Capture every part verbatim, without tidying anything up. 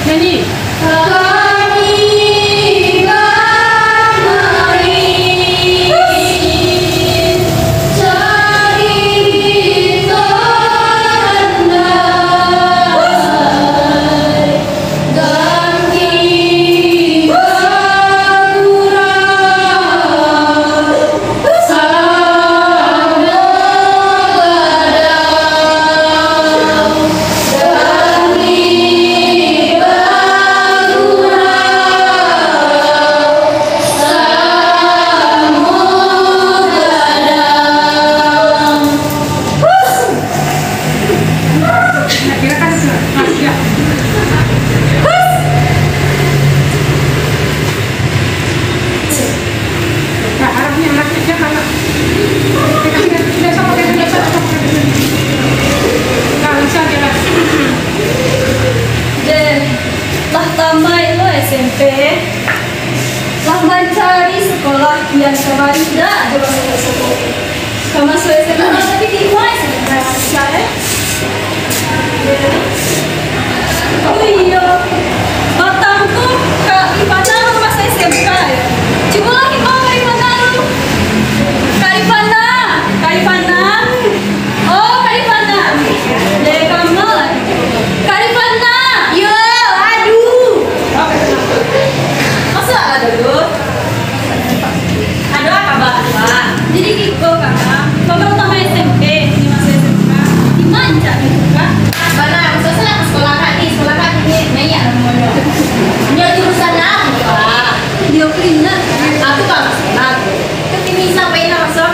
Nyanyi. Deh, lah tamaik lo S M P, lah mancari sekolah, pian kamari indak ado basokok-sokok. Ka masuak S M A, tapi di ma S M A, eh? Oh iyo, patang tu Kak Ivana baru masuak S M K, yo. Cubolah imbau Kak Ivana tu. Kak Ivana, Kak Ivana. Oh, Kak Ivana. Dari kamar. Kak Ivana. Yo, aduh. Masuaklah dulu. Ado kaba, Kak? Jadi kiko, Kak, kan baru tamaik S M P, ni masuak S M K. Di ma cak itu, Kak? Bana, susah lah sekolah Kak ni, sekolah Kak ni, naiak lah namonyo. Nyo jurusan apo, Kak? Nyo kriminal. Aku, Kak, sekolah aku. Tapi bisa main lah, masuk.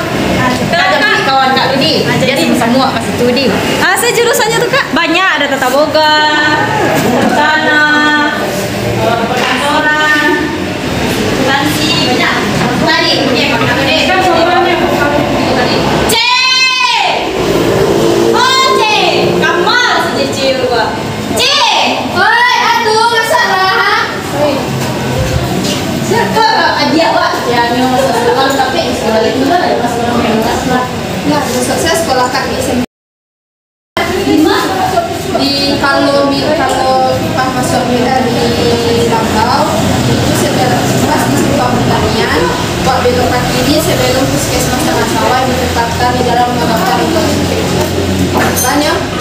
Ada Kak, kawan Kak Ludi. Jadi sama-sama kat situ, Di. Ah, saya jurusannyo tu, Kak? Banyak, ada tata boga, tanah, eh, perkantoran, akuntansi, banyak. Tadi, oke, Pak Kamil. Cek! Oh, Cek! Kamal si Cek, Cek, Pak. Cek! Oi, aduh, masalah. Oi. Siapa, Pak? Adiak, Pak. Ya, nyo masuak sekolah, tapi sekolah itu kan ada pas orang yang kelas lah. Ya, masuak saya sekolah kaki S M P. Di kalau mi-, kalau pas masuak beda di Langau, itu setelah pas di simpang pertanian, buat belok ke kiri sebelum puskesmas Tangah Sawah ditetapkan di dalam daftar umum. Banyak.